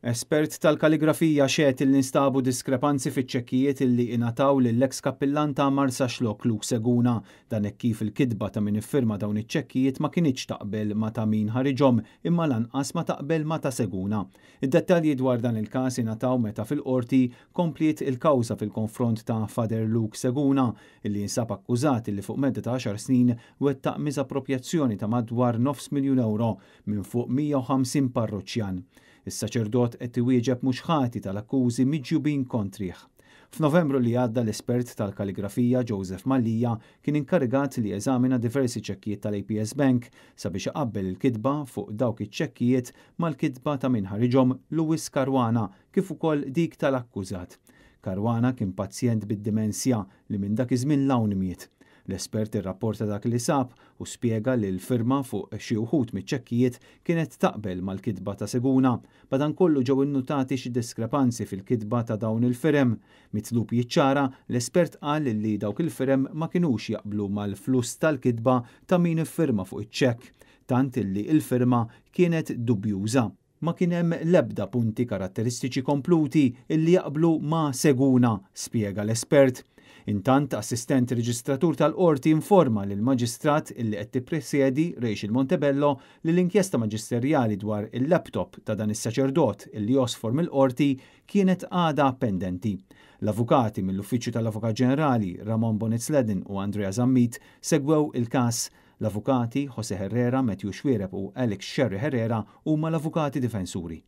Espert tal-kaligrafija xehed li nstabu diskrepanzi fiċ-ċekkijiet illi ingħataw lill-eks kappillan ta' Marsaxlokk Luke Seguna. Dan hekk kif il-kitba ta' min iffirma dawn iċ-ċekkijiet ma kinitx taqbel ma' ta' min ħariġhom imma lanqas ma taqbel ma' ta' Seguna. Id-dettalji dwar dan il-każ ingħataw meta fil-Qorti kompliet il-kawża fil-konfront ta' Father Luke Seguna illi jinsab akkużat illi fuq medda ta' għaxar snin wettaq miżapproprjazzjoni ta' madwar nofs miljun ewro minn fuq 150 parroċċjan. Is-saċerdot qed iwieġeb mhux ħati tal-akkużi miġjubin kontrih. F'Novembru li għadda l-espert tal-kaligrafija Joseph Mallia kien inkarigat li jeżamina diversi ċekkijiet tal-APS Bank sabiex iqabbel il-kitba fuq dawk iċ-ċekkijiet mal-kitba ta' min ħariġhom Louis Caruana kif ukoll dik tal-akkużat. Caruana kien pazjent bid-dimensja li minn dak iż-żmien 'l hawn miet. L-espert irrapporta dak li sab u spjega li l-firma fuq xi wħud miċ-ċekkijiet kienet taqbel mal-kitba ta' Seguna. Madankollu ġew innutati xi diskrepanzi fil-kitba ta' dawn il-firem. Mitlub jiċċara, l-espert qal li dawk il-firem ma kinux jaqblu mal-fluss tal-kitba ta' min iffirma fuq iċ-ċekk, tant illi l-firma kienet dubjuża. Ma kien hemm l-ebda punti karatteristiċi kompluti illi jaqblu ma' Seguna, spjega l-espert. Intant, assistent reġistratur tal-Qorti informa lill-Maġistrat illi qed tippresjedi Rachel Montebello li l-inkjesta maġisterjali dwar il-laptop ta' dan is-saċerdot illi għosfor mill-Qorti kienet għadha pendenti. L-avukati mill-Uffiċċju tal-Avukat Ġenerali, Ramon Bonitz Ledin u Andrea Zammit segwew il-każ. L-avukati Jose Herrera, Matthew Xuereb u Alex Scerri Herrera huma l-avukati difensuri.